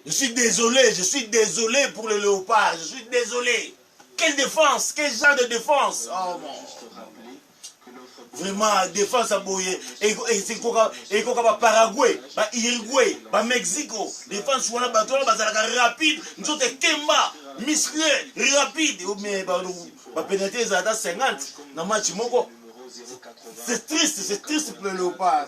Je suis désolé, je suis désolé pour le Léopard, je suis désolé. Quelle défense, quel genre de défense? Oh mon. Vraiment, défense ya boye ekoka ba Paraguay, ba Uruguay, ba Mexico. Défense wana, bato wana bazalaka rapide, nzoto ekemba, musclé, rapide. Mais ba penalty ezala ata 50 na match moko. C'est triste, c'est triste pour le Léopard.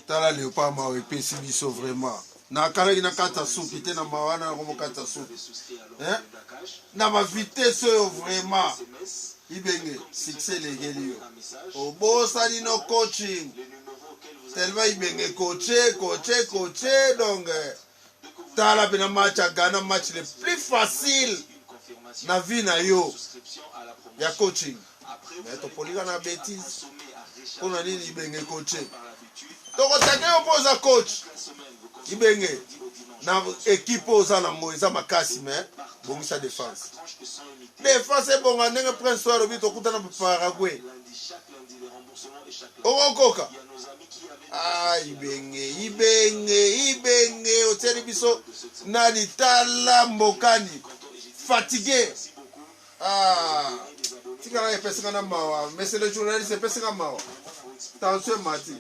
Tala Leopard, mawa epesi biso vraiment. Nakalaki na kati ya suki te, na mawa wana nakomo kati ya suki, eh? Na ba vitesse oyo vraiment, Ibenge, succès elekeli yo, obosani no coaching tellement Ibenge coache, coache, coache. Donc tala pena match ya Ghana, match le plus facile na vie na yo ya coaching, mais topolika na bêtise. Mpona nini Ibenge coache? Tokotake yo mpo oza coach. Ibenge, na équipe oyo oza nango eza makasi, mais bongisa défense, défense ebonga. Ndenge Prince oyo alobi, tokutana Paraguay, okokoka. Ah, Ibenge, Ibenge, Ibenge, otieli biso nani? Tala Mbokani, fatigué. Ah, tikala, epesinga na mawa. Monsieur le journaliste, epesinga mawa, tension emati.